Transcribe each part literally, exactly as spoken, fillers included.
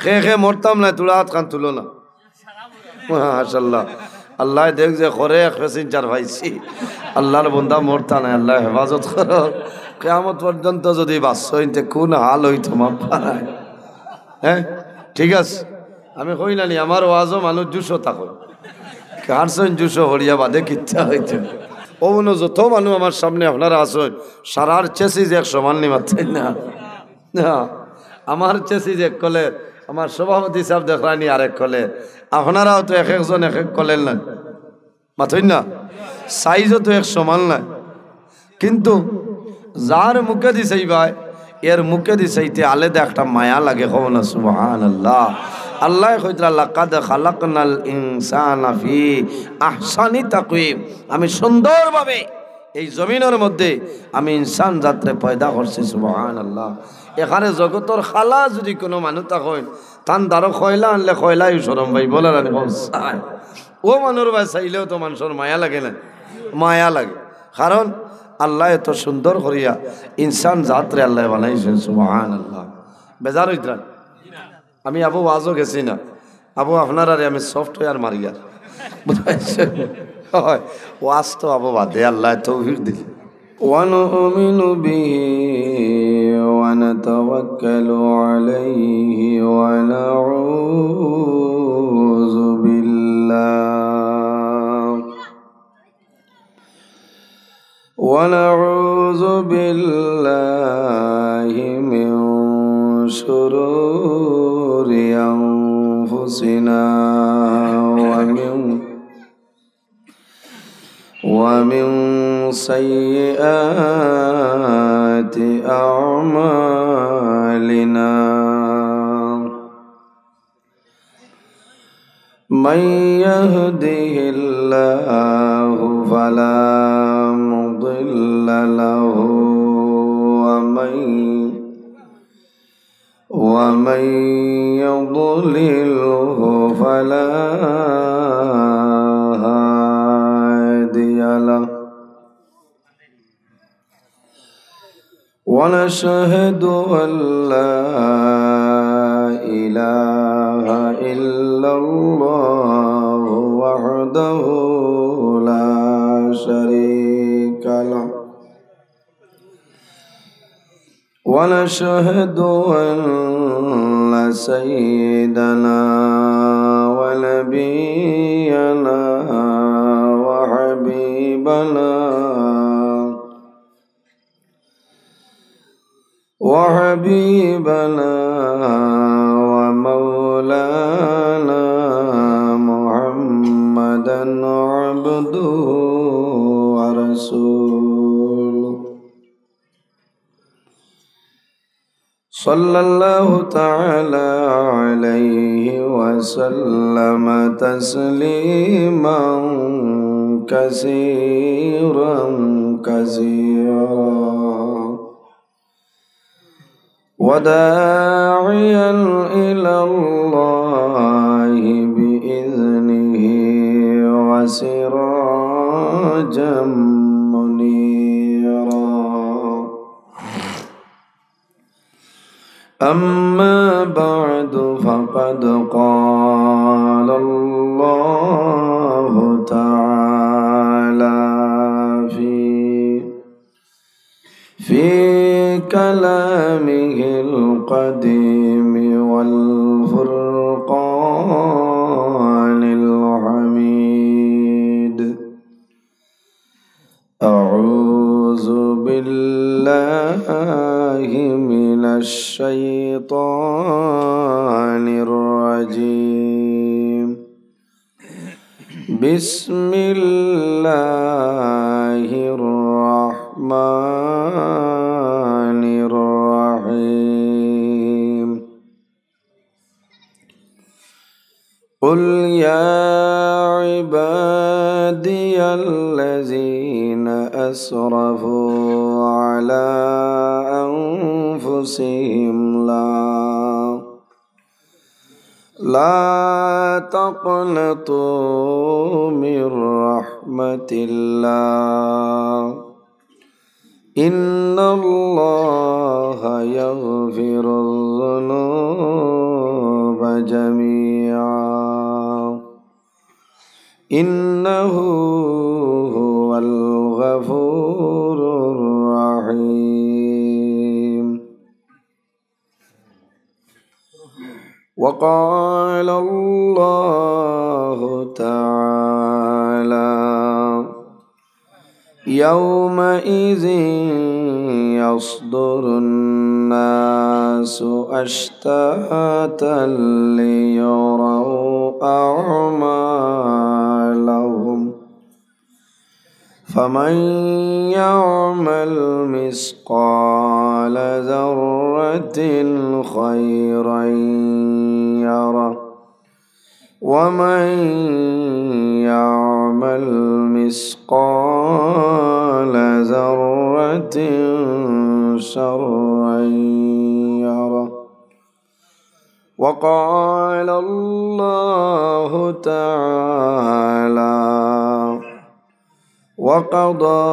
হে হে মরতাম নায়, তুলা আত খান তুলো না। মাশাআল্লাহ। আল্লায় দেখ যে করে এক passenger পাইছি। আল্লার বন্দা মরতা নায়, আল্লায় হেফাজত করো। কিয়ামত পর্যন্ত যুদি বাঁচছইন, তে কুন হাল অইতো মাফ পারায়। হে, ঠিক আছে, আমি কই না নি, আমার ওয়াজো মানুষ জুশো থাকইন। কারছইন জুশো হরিয়া বাদে কিচ্ছা অইতো। অউ অনো যত মানুষ আমার সামনে আপনারা আছইন, সারার chassis এক সমান নি মাতছইন না। না, আমার chassis এক কলের, আমার সভাপতি সাব দেখরানি আরেক কলের, আপনারাও তো এক একজন এক এক কলের না, মাতইন না, sizeও তো এক সমান নায়। কিন্তু যার মুখেদি চাইবায়, এর মুখেদি চাইতে আলাদা একটা মায়া লাগে, কও না সুবহানাল্লাহ। আল্লায় কইতরা, "লাকাদ খালাকনাল ইনসানা ফি আহসানি তাকওয়িম।" আমি সুন্দরভাবে এই জমিনর মধ্যে আমি ইনসান জাতরে পয়দা করছি, সুবহানাল্লাহ। এখানে জগতর খালা যুদি কুনু মানুষ থাকইন, তান দ্বারো কয়লা আনলে কয়লায়ও শরম পাইবো, বলার আনি কম চায়। অউ মানুর বায় চাইলেও তো মানষর মায়া লাগে না, মায়া লাগে। কারণ আল্লায় এত সুন্দর করিয়া ইনসান জাতরে আল্লায় বানাইছইন, সুবহানাল্লাহ। বেজার অইতরা? আমি আবু ওয়াজো গেছি না, আবু আপনারারে আমি software মারিয়ার, বুঝছইন? অয়, ওয়াজ তো আবু বাদে, আল্লায় তৌফিক দিলে। ونؤمن به ونتوكل عليه ونعوذ بالله ونعوذ بالله من شرور أنفسنا ومن ومن سيئات أعمالنا. من يهده الله فلا مضل له ومن ومن يضلله فلا هادي له. ونشهد أن لا إله إلا الله وحده لا شريك له. ونشهد أن سيدنا ونبينا وحبيبنا وحبيبنا ومولانا محمدا عبده ورسوله. صلى الله تعالى عليه وسلم تسليما كثيرا كثيرا. وداعيا إلى الله بإذنه وسراجا منيرا. أما بعد، فقد قال الله تعالى في، في كلامه القديم والفرقان الحميد. أعوذ بالله من الشيطان الرجيم. بسم الله الرحمن الرحيم. قل يا عبادي الذين أسرفوا على أنفسهم لا، لا تقنطوا من رحمة الله، إن الله يغفر الذنوب جميعا إنه هو الغفور الرحيم. وقال الله تعالى: يومئذ يصدر الناس أشتاتا ليروا أعمالهم، فمن يعمل مثقال ذرة خيرا يره، ومن يعمل مثقال ذرة شرا يره. وقال الله تعالى: وقضى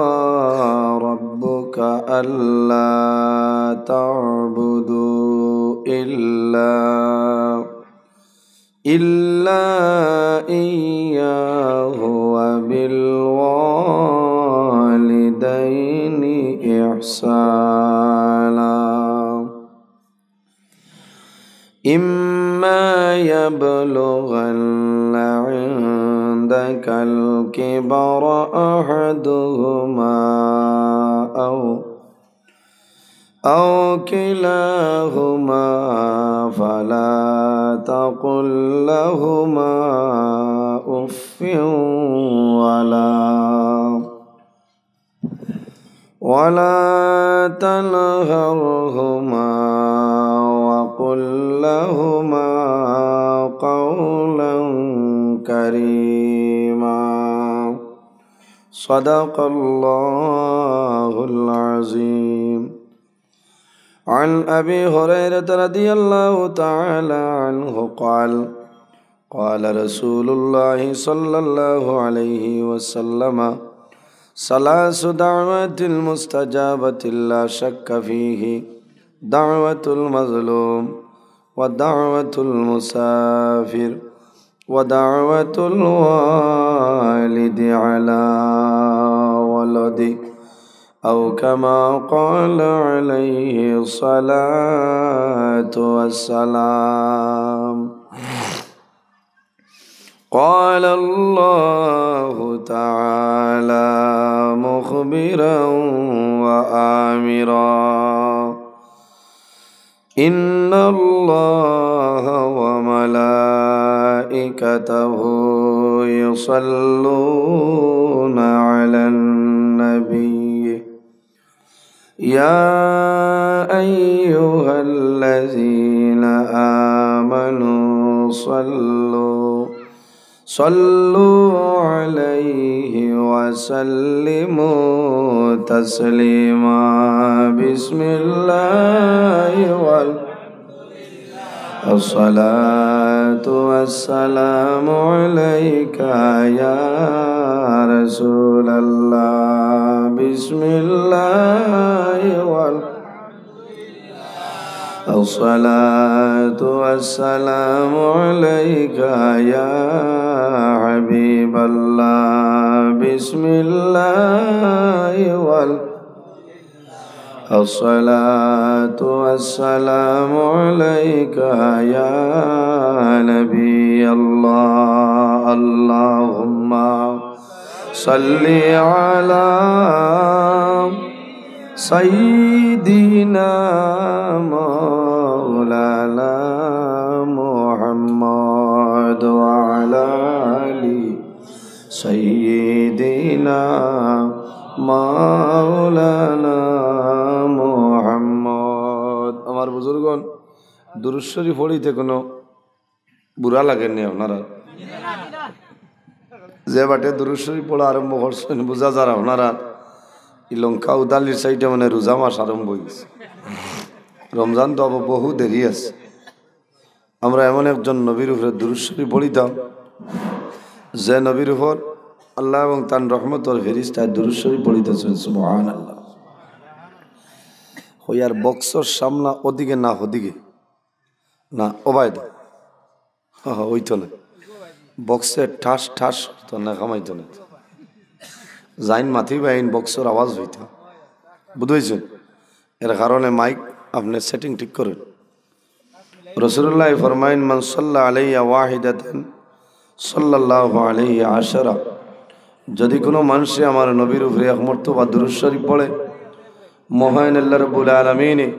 ربك ألا تعبدوا إلا إلا إياه وبالوالدين إحسانا. إما يبلغن عندك الكبر أحدهما أو أو كلاهما فلا تقل لهما أف ولا ولا تنهرهما وقل لهما قولا كريما. صدق الله العظيم. عن أبي هريرة رضي الله تعالى عنه قال: قال رسول الله صلى الله عليه وسلم: ثلاث دعوات مستجابة لا شك فيه، دعوة المظلوم، ودعوة المسافر، ودعوة الوالد على ولده، أو كما قال عليه الصلاة والسلام. قال الله تعالى مخبرا وآمرا: إن الله وملائكته يصلون على النبي، يا أيها الذين آمنوا صلوا صلوا عليه وسلموا تسليما. بسم الله وال الصلاة والسلام عليك يا رسول الله. بسم الله وال الصلاة والسلام عليك يا حبيب الله. بسم الله وال الصلاة والسلام عليك يا نبي الله. اللهم صل على سيدنا مولانا محمد وعلى آل سيدنا مولانا محمد. আমার বুজুর্গণ, দুরূদ শরীফ পড়িতে কোনো বুরা লাগের নি আপনারার? যে বাটে দুরূদ শরীফ পড়া আরম্ভ করছইন, বুঝা যার আপনারার ই লঙ্কা উদালির সাইডে মানে রোজা মাস আরম্ভ অই গেছে। রমজান তো আবার বহু দেরি আছে। আমরা এমন একজন নবীর উপরে দুরূদ শরীফ পড়িতাম, যে নবীর উপর আল্লাহ এবং তান রহমতর ফেরেশতায় দুরূদ শরীফ পড়িতেছেন। সুবহানাল্লাহ। হইয়ার বক্সর সামনা ওদিকে না হদিকে না, ওবায়দা। হা, হা, অইতো না। বক্সে ঠাস ঠাস তো না, কামাইতো না। যাইন মাতিবা, এইন বক্সর আওয়াজ অইতো। বুঝাইছইন? এর কারণে মাইক আপনে সেটিং ঠিক করইন। রাসূলুল্লাহ ফরমাইন, "মান সাল্লা আলাইয়া ওয়াহিদাতান সাল্লাল্লাহু আলাইহি আশারা।" যদি কুনু মানষে আমার নবীর উপরে এক মর্তবা দুরূদ শরীফ পড়ে, মহান আল্লাহ রাব্বুল আলামিনে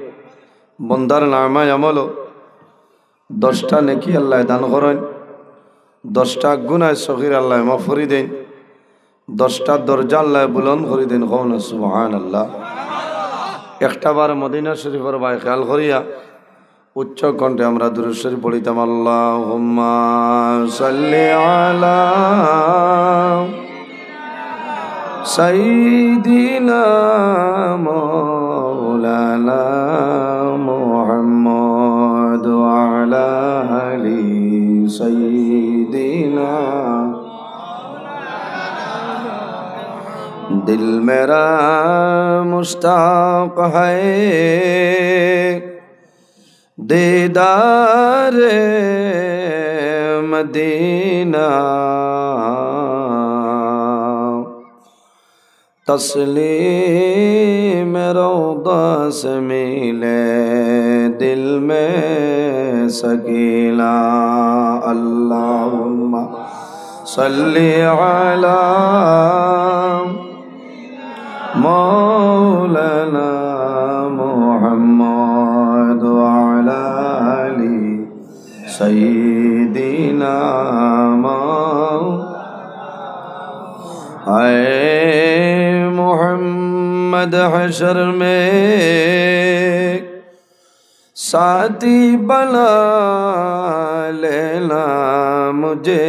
বন্দার নামায় আমলো দশটা নেকি আল্লায় দান করইন, দশটা গুনাহ সগীর আল্লায় মাফ করি দেইন, দশটা দরজা আল্লায় বুলন্দ করি দেইন। কও না সুবহানাল্লাহ। একটা বার মদিনা শরীফর বায় খেয়াল করিয়া উচ্চ কণ্ঠে আমরা দুরূদ শরীফ পড়িতাম, আল্লাহুম্মা সাল্লি আলা সাইয়্যিদিনা মাওলানা মুহাম্মদ ওয়া আলা আলি সাইয়্যিদিনা। দিল মেরা মুশতাক হ্যায় দিদার মদিনা, তসলিম রওদা সে মিলে দিল মে সকিনা। আল্লাহুম্মা সাল্লি আলা মাওলানা মুহাম্মদ ওয়া আলা আলি সাইয়্যিদিনা মাও-, হায় মুহাম্মদ, হাশর মে সাথী বনা লেনা মুঝে,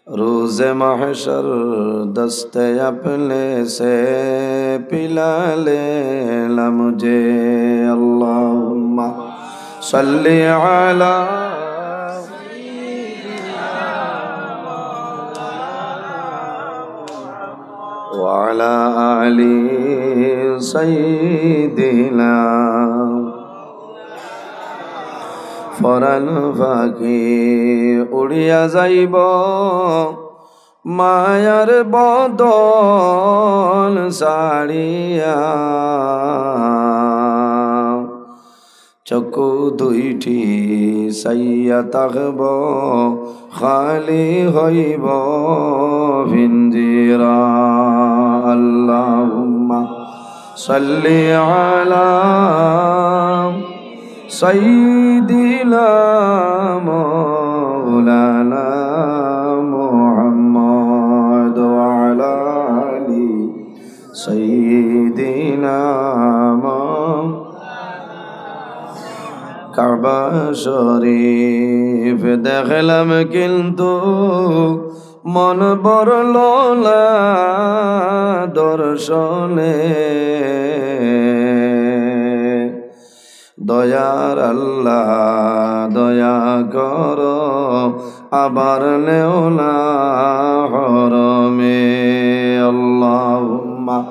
রোজে মাহশর দস্তে আপনে সে পিলা লেনা মুঝে। আল্লাহুম্মা সাল্লি আলা ওয়া আলা আলি সাইয়্যিদিনা। পরান পাখি উড়িয়া যাইব মায়ার বদন ছাড়িয়া, চকু দুইটি চাইয়া থাকব, খালি হইব পিঞ্জিরা। আল্লাহুম্মা সাল্লি আলা সাইয়্যিদিনা মাওলানা মুহাম্মদ ওয়া আলা আলি সাইয়্যিদিনা মা-, কাবা শরীফ দেখলাম কিন্তু মন ভরল না দর্শনে। দয়ার আল্লাহ দয়া করো, আবার নেও না হরমে। আল্লাহুম্মা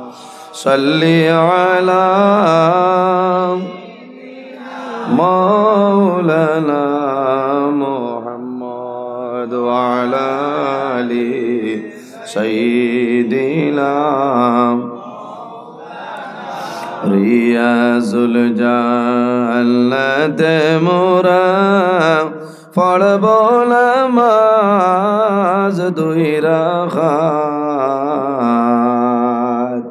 সাল্লি আলা মাওলানা মুহাম্মদ ওয়া আলা আলি সাইয়্যিদিনা। রিয়াজুল জান্নাতে মোরা পড়ব নামাজ দুই রাকাত।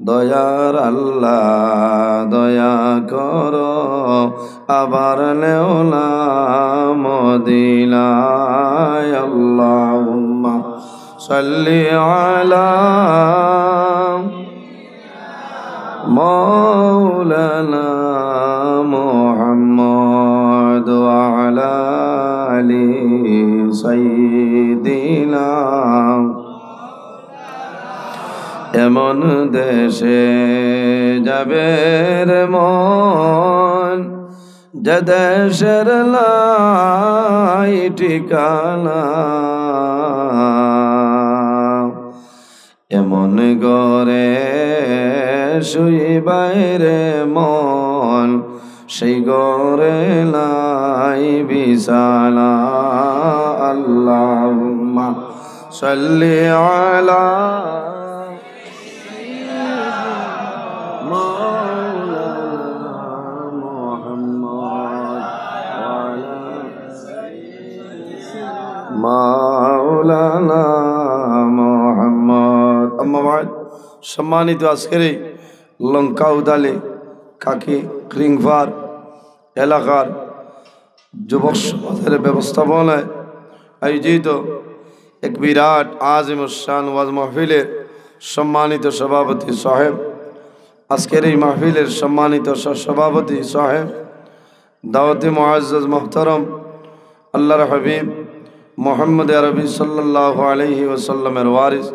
দয়ার আল্লাহ দয়া করো, আবার নেও না মদিনায়। আল্লাহুম্মা সাল্লি আলা মাওলানা মুহাম্মদ ওয়া আলা আলি সাইয়্যিদিনা। এমন দেশে যাবে রে মন, যে দেশের নাই ঠিকানা। এমন ঘরে শুইবায় রে মন, সেই ঘরে নাই বিছানা। আল্লাহুম্মা সাল্লি আলা মাওলানা মুহাম্মদ ওয়া আলা মাওলানা মুহাম্মদ। আম্মা বাদ, সম্মানিত আজকের এই লঙ্কা উদালি কাকি কৃংফার এলাকার যুবক সমাজের ব্যবস্থাপনায় আয়োজিত এক বিরাট আজিমুস শান ওয়াজ মাহফিলের সম্মানিত সভাপতি সাহেব, আজকের এই মাহফিলের সম্মানিত সহ-সভাপতি সাহেব, দাওয়াতি মুআজ্জাজ মুহতারাম আল্লাহর হাবিব মুহাম্মদ আরবি সাল্লাল্লাহু আলাইহি ওয়াসাল্লামের ওয়ারিস,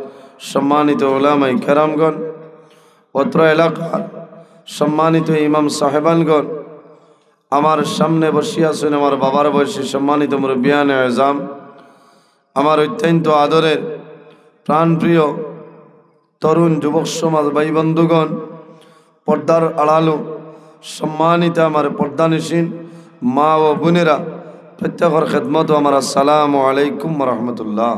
সম্মানিত উলামায়ে কেরামগণ, অত্র এলাকার সম্মানিত ইমাম সাহেবানগণ, আমার সামনে বসিয়া আছেন আমার বাবার বয়সী সম্মানিত মুরব্বিয়ানে আজম, আমার অত্যন্ত আদরের প্রাণপ্রিয় তরুণ যুবক সমাজ ভাই বন্ধুগণ, পর্দার আড়ালো সম্মানিত আমার পর্দানিশীন মা ও বোনেরা, প্রত্যেকের খেদমতো আমার আসসালামু আলাইকুম ওয়া রাহমাতুল্লাহ।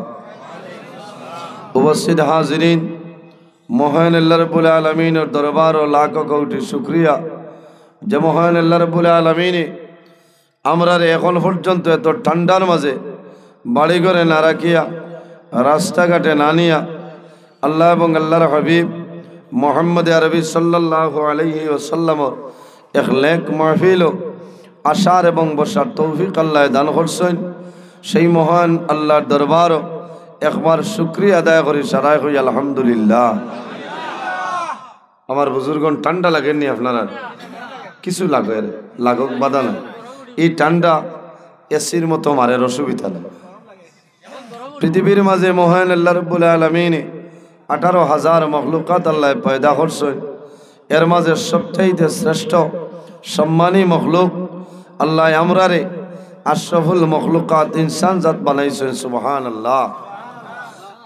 উপস্থিত হাজিরিন, মহান আল্লাহ রাব্বুল আলামিনের দরবারো লাখো কোটি শুকরিয়া, যে মহান আল্লাহ রাব্বুল আলামিনে আমরারে এখন পর্যন্ত এত ঠান্ডার মাঝে বাড়িঘরে না রাখিয়া, রাস্তাঘাটে না নিয়া, আল্লাহ এবং আল্লাহর হাবিব মুহাম্মদ আরবি সাল্লাল্লাহু আলাইহি ওয়াসাল্লামর এক লেক মাহফিলো আসার এবং বসার তৌফিক আল্লাহ দান করছেন। সেই মহান আল্লাহর দরবারো একবার শুকরিয়া আদায় করি, সারায় কই আলহামদুলিল্লাহ। আমার বুজুর্গন, ঠান্ডা লাগেনি আপনারার? কিছু লাগের, লাগক, বাধা নাই। এই ঠান্ডা এসির মতো মারের, অসুবিধা নাই। পৃথিবীর মাঝে মহান আল্লাহ রাব্বুল আলামিনে আঠারো হাজার মখলুকাত আল্লাহ পয়দা করছেন। এর মাঝে সবচাইতে শ্রেষ্ঠ সম্মানী মখলুক আল্লাহ আমরারে আশরাফুল মখলুকাত ইনসান জাত বানাইছেন। সুবহানাল্লাহ।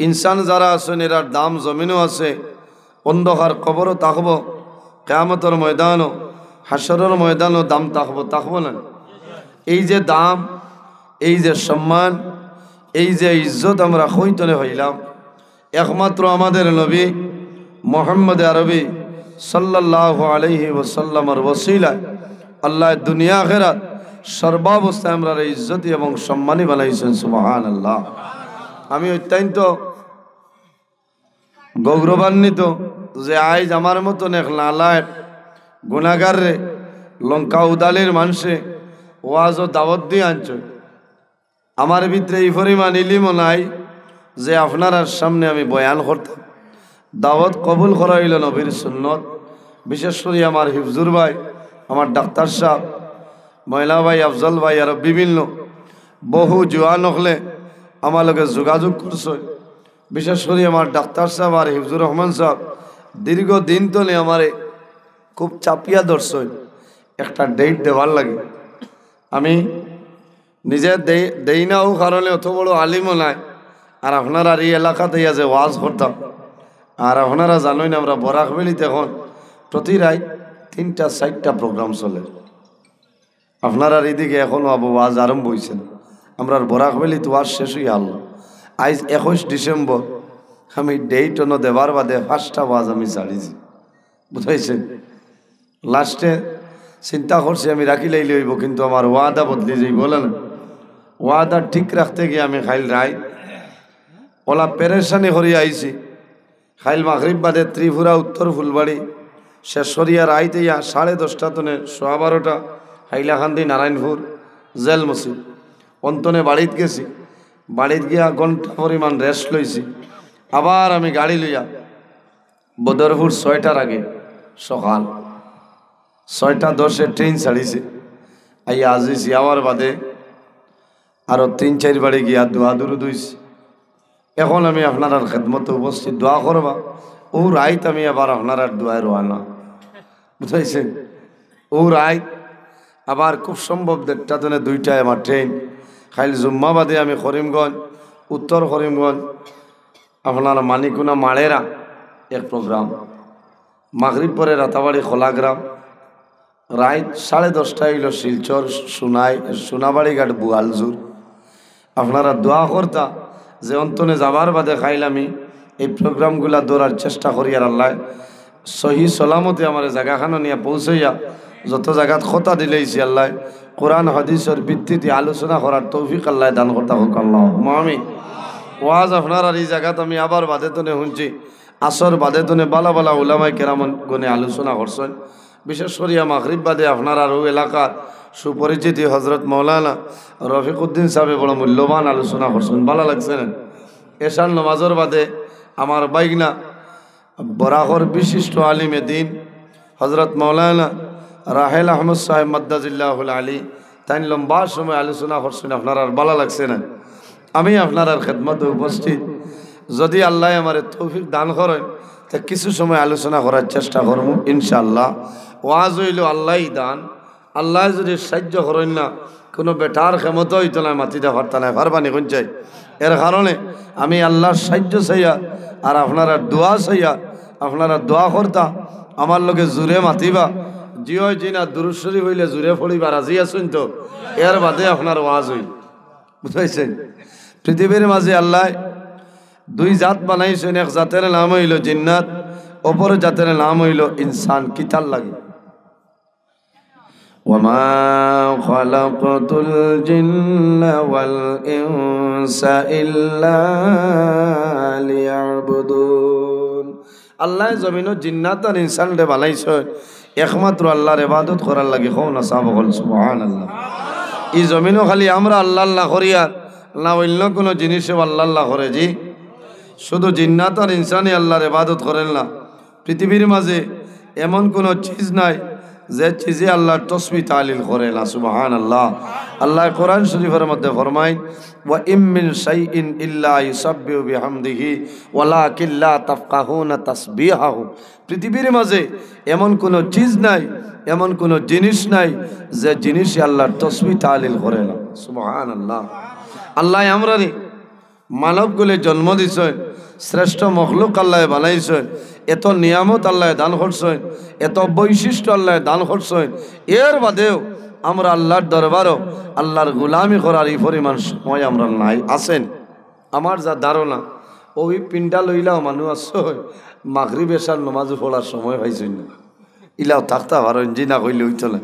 ইনসান যারা আছেন, এরার দাম জমিনও আছে, অন্ধকার কবরও থাকবো, কিয়ামতর ময়দানও, হাশরর ময়দানও দাম থাকবো, থাকবো না? এই যে দাম, এই যে সম্মান, এই যে ইজ্জত আমরা কইতনে পাইলাম, একমাত্র আমাদের নবী মুহাম্মদ আরবি সাল্লাল্লাহু আলাইহি ওয়াসাল্লামর ওসিলায় আল্লাহ দুনিয়া আখেরাত সর্বাবস্থায় আমরারে ইজ্জতি এবং সম্মানী বানাইছেন। সুবহানাল্লাহ। আমি অত্যন্ত গৌরবান্বিত যে আইজ আমার মতন এক নালায়েক গুনাগাররে লঙ্কা উদালির মানষে ওয়াজ ও দাওয়াত দিয়া আনছইন। আমার ভিতরে এই পরিমাণ ইলিমও নাই যে আপনারার সামনে আমি বয়ান করতাম। দাওয়াত কবুল করা অইলো নবীর সুন্নত। বিশেষ করি আমার হিফজুর ভাই, আমার ডাক্তার সাব, ময়লা ভাই, আফজল ভাই, আরো বিভিন্ন বহু জোয়ান অকলে আমার লগে যোগাযোগ করছইন। বিশেষ করি আমার ডাক্তার সাব আর হিফজুর রহমান সাব দীর্ঘ দিন তনে আমারে খুব চাপিয়া ধরছইন, একটা ডেট দেওয়ার লাগি। আমি নিজে দেই, দেই না, ও কারণে অত বড় আলিমও নাই। আর আপনারার এই এলাকাত আইয়া যে ওয়াজ করতাম, আর আপনারা জানইন আমরা বরাক ভ্যালিত এখন প্রতি রাইত তিনটা চাইরটা প্রোগ্রাম চলে। আপনারার এইদিকে এখনো আবু ওয়াজ আরম্ভ অইছে না। আমরার বরাক ভ্যালিত ওয়াজ শেষ অইয়া হারলো। আইজ একুশ ডিসেম্বর, আমি ডেট অনো দেবার বাদে পাঁচটা ওয়াজ আমি ছাড়িছি, বুঝাইছেন? লাস্টে চিন্তা করছি আমি রাখি লাইলে অইবো, কিন্তু আমার ওয়াদা বদলি যাইবো, বলে না? ওয়াদা ঠিক রাখতে গিয়া আমি কাইল রাইত ওলা পেরেশানি করি আইছি। কাইল মাগরিব বাদে ত্রিপুরা উত্তর ফুলবাড়ি শেষ করিয়া রাইত আইয়া সাড়ে দশটা তনে সোয়া বারোটা হাইলাকান্দি নারায়ণপুর জেল মসজিদ অন্তনে বাড়িত গেছি। বাড়িত গিয়া ঘন্টা পরিমাণ রেস্ট লইছি। আবার আমি গাড়ি লইয়া বদরপুর ছয়টার আগে সকাল ছয়টা দশে ট্রেন ছাড়িছে। আইয়া আজি সিয়াওয়ার বাদে আরো তিন চাইর বাড়ি গিয়া দোয়া দুরুদ অইছে। এখন আমি আপনারার খেদমতো উপস্থিত, দোয়া করবা। ও রাইত আমি আবার আপনারার দোয়ায় রওয়ানা, বুঝাইছেন? ও রাইত আবার খুব সম্ভব দেড়টা তনে দুইটায় আমার ট্রেন। কাইল জুম্মা বাদে আমি করিমগঞ্জ, উত্তর করিমগঞ্জ, আপনার মানিকুনা মাড়েরা এক প্রোগ্রাম, মাগরিব পরে রাতাবাড়ি খোলাগ্রাম, রাইত সাড়ে দশটায় অইলো শিলচর সোনাই, সোনাবাড়ি ঘাট বুয়ালজুর। আপনারা দোয়া করতা যে অন্তনে যাবার বাদে খাইল আমি এই প্রোগ্রামগুলা ধরার চেষ্টা করি, আর আল্লাহ সহি সলামতে আমার জায়গাখানো নিয়া পৌঁছাইয়া যত জায়গাত কথা দিলাইছি আল্লাহ কোরআন হাদিসের ভিত্তিতে আলোচনা করার তৌফিক আল্লাহ দান করতা হোক, আল্লাহ আমিন। ওয়াজ আপনারার এই জায়গাত আমি আবার বাদে তনে শুনছি, আসর বাদে তনে বালা বালা উলামায়ে কেরামগণে আলোচনা করছেন। বিশেষ করিয়া মাগরিব বাদে আপনারার অউ এলাকার সুপরিচিত হজরত মৌলানা রফিকুদ্দিন সাহেবে বড় মূল্যবান আলোচনা করছেন, বালা লাগছে না? এশার নমাজর বাদে আমার বাইগনা বরাকর বিশিষ্ট আলিমে দিন হজরত মৌলানা রাহেল আহমদ সাহেব মাদ্দাজিল্লাহুল আলী, তাইন লম্বা সময় আলোচনা করছেন, আপনারার বালা লাগছে না? আমি আপনারার খেদমতে উপস্থিত, যদি আল্লাহ আমারে তৌফিক দান করেন, তে কিছু সময় আলোচনা করার চেষ্টা করমু ইনশাআল্লাহ। ওয়াজ অইলো আল্লাহই দান, আল্লাহ যদি সাহায্য করেন না, কোনো বেটার ক্ষমতা অইতো নায়, মাতিতা পারতা নায়, পারবানি কোন চাই? এর কারণে আমি আল্লাহর সাহায্য চাইয়া আর আপনারার দোয়া চাইয়া, আপনারা দোয়া করতা, আমার লগে জুরে মাতিবা, জি অয় জি না, দুরূদ শরীফ অইলে জুরে পড়িবা, রাজি আছইন তো? এর বাদে আপনার ওয়াজ অইল, বুঝাইছেন? পৃথিবীর মাঝে আল্লাহ দুই জাত বানাইছেন, এক জাতের নাম অইলো জিন্নাত, অপর জাতের নাম অইলো ইনসান। কিতার লাগি? وما خلقت الجن والإنس إلا ليعبدون। আল্লাহ জমিনো জিন্নাত আর ইনসানরে বানাইছে একমাত্র আল্লাহর ইবাদত করার লাগি। কও না সাব অকল সুবহানাল্লাহ। এই জমিনো খালি আমরা আল্লাহ আল্লাহ করি, আর না অন্য কোনো জিনিসেও আল্লাহ আল্লাহ করে? জি, শুধু জিন্নাত আর ইনসানে আল্লাহর ইবাদত করেন না। পৃথিবীর মাঝে এমন কোনো চিজ নাই যে চিজে আল্লাহর তসবি তাহলিল করে না। সুবহানাল্লাহ। আল্লাহ কোরআন শরীফের মধ্যে ফরমাইন, "ওয়া ইম মিন শাইইন ইল্লা ইউসাব্বিহু বিহামদিহি ওয়ালাকিন লা তাফকাহুনা তাসবিহাহু।" পৃথিবীর মাঝে এমন কোনো চিজ নাই, এমন কোনো জিনিস নাই যে জিনিসে আল্লাহর তসবি তাহলিল করে না। সুবহানাল্লাহ। আল্লাহ আমরারে মানব কুলে জন্ম দিছইন, শ্রেষ্ঠ মখলুক আল্লাহ বানাইছইন, এত নিয়ামত আল্লাহ দান করছইন, এত বৈশিষ্ট্য আল্লাহ দান করছইন। এর বাদেও আমরা আল্লাহর দরবারও আল্লাহর গোলামি করার এই পরিমাণ সময় আমরা নাই। আছেন? আমার যা ধারণা, ওই পিন্ডা লইলাও মানুষ আছে, মাগরিব এশার নমাজ পড়ার সময় পাইছইন না। ইলাও থাকতা পারইন, জি না কইলে অইতো না।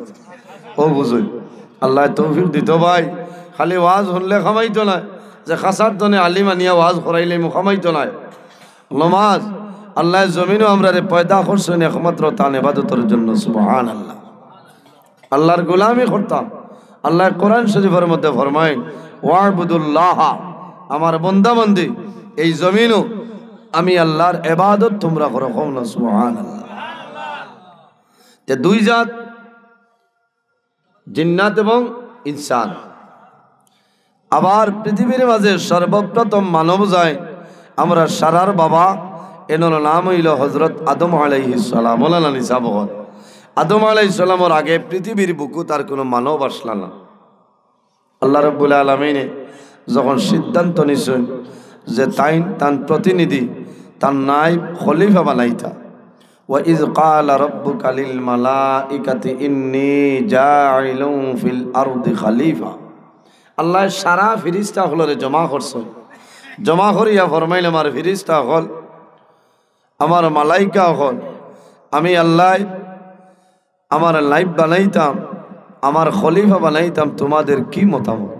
ও বুঝইন, আল্লাহ তৌফিক দিত ভাই। খালি ওয়াজ হুনলে কামাইতো নায়, যে খাসার দনে আলিম আনিয়া ওয়াজ করাইলে মু কামাইতো নায়। নমাজ, আল্লাহ জমিনো আমরারে পয়দা করছইন একমাত্র তান ইবাদতর জন্য। সুবহানাল্লাহ। আল্লাহর গোলামি করতাম। আল্লাহ কোরআন শরীফের মধ্যে ফরমাইন, "ওয়াবুদুল্লাহ", আমার বন্দা বান্দি, এই জমিনো আমি আল্লাহর ইবাদত তোমরা করো। কও না সুবহানাল্লাহ। যে দুই জাত, জিন্নাত এবং ইনসান। আবার পৃথিবীর মাঝে সর্বপ্রথম মানব যায়, আমরা সারার বাবা, এনর নাম অইলো হজরত আদম আলাইহিস সালাম। মৌলানা নিসাব অকল, আদম আলাইহিস সালামর আগে পৃথিবীর বুকুত আর কোনো মানব আসলা না। আল্লাহ রাব্বুল আলামিনে যখন সিদ্ধান্ত নিছইন যে তাইন তান প্রতিনিধি, তান নায়েব খলিফা বানাইতা, "ওয়া ইয ক্বালা রাব্বুকা লিল মালাইকাতি ইন্নী জাইলুন ফিল আরদি খালিফা।" আল্লাহ সারা ফিরিস্তা অকলরে জমা করছইন, জমা করিয়া ফরমাইন, "আমার ফিরিস্তা অকল, আমার মালাইকা অকল, আমি আল্লাহ আমার নায়েব বানাইতাম, আমার খলিফা বানাইতাম, তোমাদের কি মতামত?"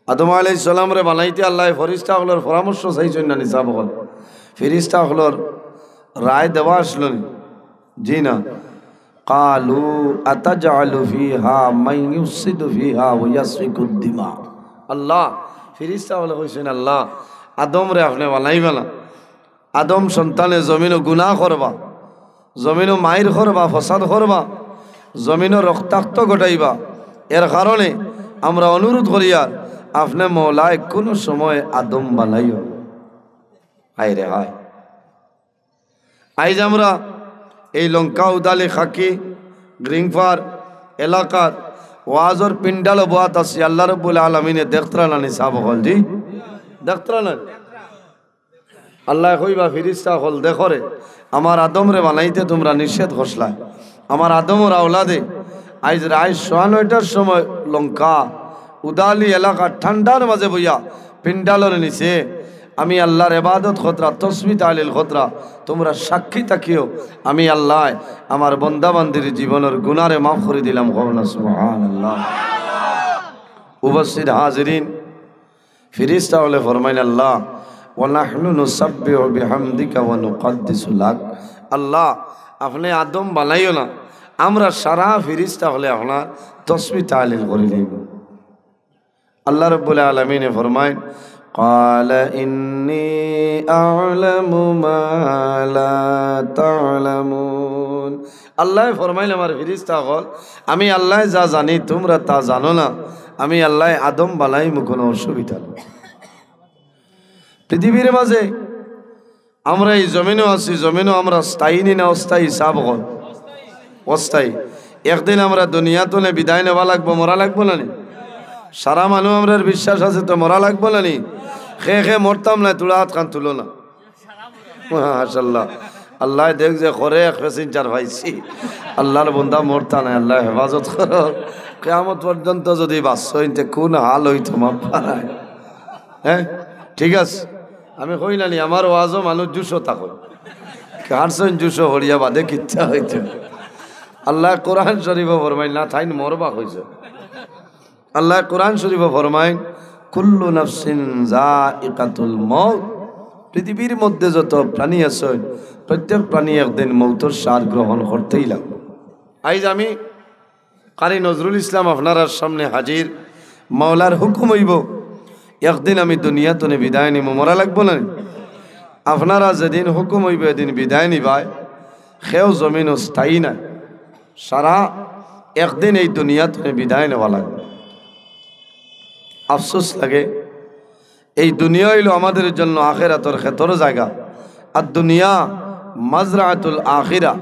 আদম আলাইহিস সালামরে বানাইতে আল্লাহ ফিরিস্তা অকলর পরামর্শ চাইছইন না নিসাব অকল? ফিরিস্তা অকলর রায় দেওয়া আসলো নি? জি না। "ক্বালু আতাজআলু ফিহা মান ইউফসিদু ফিহা ওয়া ইয়াসফিকুদ দিমা।" আল্লাহ, ফিরিস্তা অকলে কইছইন, "আল্লাহ, আদমরে আপনে বানাইবা না, আদম সন্তানে জমিনো গুনাহ করবা, জমিনো মাইর করবা, ফসাদ করবা, জমিনো রক্তাক্ত ঘটাইবা। এর কারণে আমরা অনুরোধ করিয়ার আপনে মৌলায় কোনো সময় আদম বানাইও।" হায় রে হায়। আইজ আমরা এই লঙ্কা উদালি খাকি গ্রিংফার এলাকার ওয়াজর পিন্ডালো বওয়াত আছি, আল্লাহ রাব্বুল আলামিনে দেখতরা না নিসাব অকল? জি, দেখতরা না? আল্লাহ কইবা, "ফিরিস্তা অকল, দেখরে, আমার আদমরে বানাইতে তোমরা নিষেধ করছলায়, আমার আদমর আওলাদে আইজ রাইত সোয়া নয়টার সময় লঙ্কা উদালি এলাকার ঠান্ডার মাঝে বইয়া পিন্ডালর নিচে আমি আল্লাহর ইবাদত খতরা, তসবি তাহলিল খতরা, তোমরা সাক্ষী থাকিও, আমি আল্লায় আমার বন্দা বান্দির জীবনর গুনারে মাফ করি দিলাম। কও না সুবহানাল্লাহ। উপস্থিত হাজিরিন, ফিরিস্তা অকলে ফরমাইন, "আল্লাহ, ওয়া নাহনু নুসাব্বিহু বিহামদিকা ওয়া নুকাদ্দিসু লাক।" আল্লাহ, আপনে আদম বানাইও না, আমরা সারা ফিরিস্তা অকলে আপনার তসবি তাহলিল করি লইব। আল্লাহ রাব্বুল আলামিনে ফরমাইন, "ক্বালা ইন্নী আ'লামু মা লা তা'লামুন।" আল্লায় ফরমাইন, "আমার ফিরিস্তা অকল, আমি আল্লায় যা জানি তোমরা তা জানো না, আমি আল্লায় আদম বানাইমু, কোনো অসুবিধা নাই।" পৃথিবীর মাঝে আমরা এই জমিনো আছি, জমিনো আমরা স্থায়ী নি না অস্থায়ী? হিসাব অকল অস্থায়ী। একদিন আমরা দুনিয়া তনে বিদায় নেওয়া লাগবো, মরা লাগবো না নি? সারা মানুষ আমরার বিশ্বাস আছে তো মরা লাগবো না নি? খে খে মরতাম না, তুলা আত খান তুলো না। মাশাআল্লাহ। আল্লায় দেখ যে করে এক passenger পাইছি। আল্লাহর বন্দা মরতা নাই, আল্লায় হেফাজত করো। কিয়ামত পর্যন্ত যদি বাঁচছইন তে কোন হাল অইতো মাফ পারায়। হ্যাঁ, ঠিক আছে, আমি কই না নি, আমার ওয়াজও মানুষ জুশো থাকো, কারছইন জুশো হরিয়া বাদে কিচ্ছা অইতো। আল্লায় কোরআন শরীফো ফরমাইন না, তাইন মরবা কইছে। আল্লায় কোরআন শরীফো ফরমাইন, "কুল্লু নাফসিন যায়িকাতুল মউত।" পৃথিবীর মধ্যে যত প্রাণী আছে, প্রত্যেক প্রাণী একদিন মৌতর স্বাদ গ্রহণ করতেই লাগবে। আইজ আমি কারি নজরুল ইসলাম আপনারার সামনে হাজির। মাওলার হুকুম অইবো, একদিন আমি দুনিয়া তনে বিদায় নিমু, মরা লাগবো না নি? আপনারা যেদিন হুকুম অইবো এদিন বিদায় নিবায়। কেউ জমিনো স্থায়ী নাই, সারা একদিন এই দুনিয়া তনে বিদায় নেওয়া লাগবো। আফসোস লাগে, এই দুনিয়া অইলো আমাদের জন্য আখেরাতর খেতর জাগা। আর দুনিয়া মাজরাতুল আখিরা,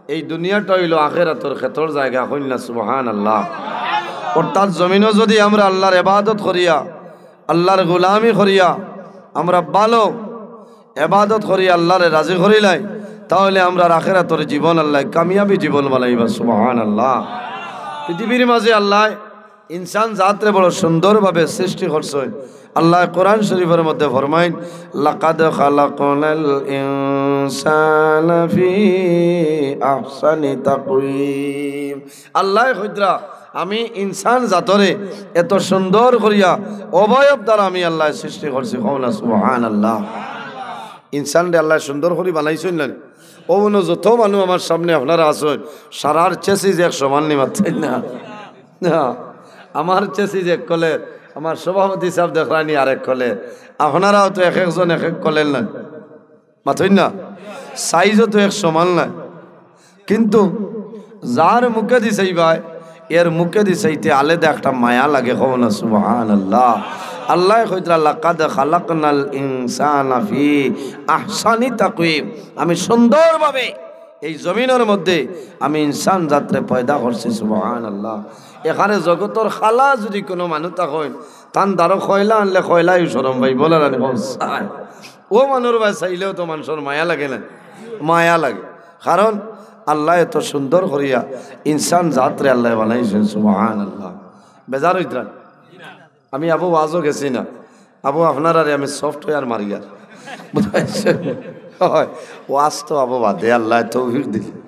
এই দুনিয়াটা অইলো আখেরাতর খেতর জাগা। কইন না সুবহানাল্লাহ। অর্থাৎ জমিনো যদি আমরা আল্লাহর ইবাদত করিয়া, আল্লাহর গোলামি করিয়া, আমরা ভালো ইবাদত করি, আল্লাহরে রাজি করিলাই, তাহলে আমরার আখেরাতর জীবন আল্লায় কামিয়াবি জীবন বানাইবা। সুবহানাল্লাহ। পৃথিবীর মাঝে আল্লায় ইনসান জাতরে বড় সুন্দরভাবে সৃষ্টি করছইন। আল্লায় কোরআন শরীফর মধ্যে ফরমাইন, "লাকাদ খালাকনাল ইনসানা ফি আহসানি তাকওয়িম।" আল্লায় কইতরা, "আমি ইনসান জাতরে এত সুন্দর করিয়া অবয়ব দ্বারা আমি আল্লায় সৃষ্টি করছি।" কও না সুবহানাল্লাহ। ইনসানরে আল্লায় সুন্দর করি বানাইছইন না নি? অউ অনো যত মানুষ আমার সামনে আপনারা আছইন, সারার chassis এক সমান নি, মাতইন না? না, আমার chassis এক কলের, আমার সভাপতি সাব দেখরানি আরেক কলের, আপনারাও তো এক একজন এক এক কলের না, মাতইন না? Size-ও তো এক সমান না, কিন্তু যার মুখেদি চাইবায়, এর মুখেদি চাইতে আলাদা একটা মায়া লাগে। কও না সুবহানাল্লাহ। আল্লায় কইতরা, "লাকাদ খালাকনাল ইনসানা ফি আহসানি তাকওয়িম।" আমি সুন্দরভাবে এই জমিনর মধ্যে আমি ইনসান জাতরে পয়দা করছি। সুবহানাল্লাহ। এখানে জগতর খালা যদি কোনো মানুষ থাকইন, তান দ্বারো কয়লা আনলে কয়লায়ও শরম পাইবো, বলার আনি বলছায়। অউ মানুষর বায় চাইলেও তো মানষর মায়া লাগে না, মায়া লাগে। কারণ আল্লায় এত সুন্দর করিয়া ইনসান জাতরে আল্লায় বানাইছইন। সুবহানাল্লাহ। বেজার অইতরা নি? আমি আবু ওয়াজও গেছি না, আবু আপনারারে আমি software মারিয়ার, বুঝছইন? অয়, ওয়াজ তো আবু বাদে আল্লায় তৌফিক দিলে।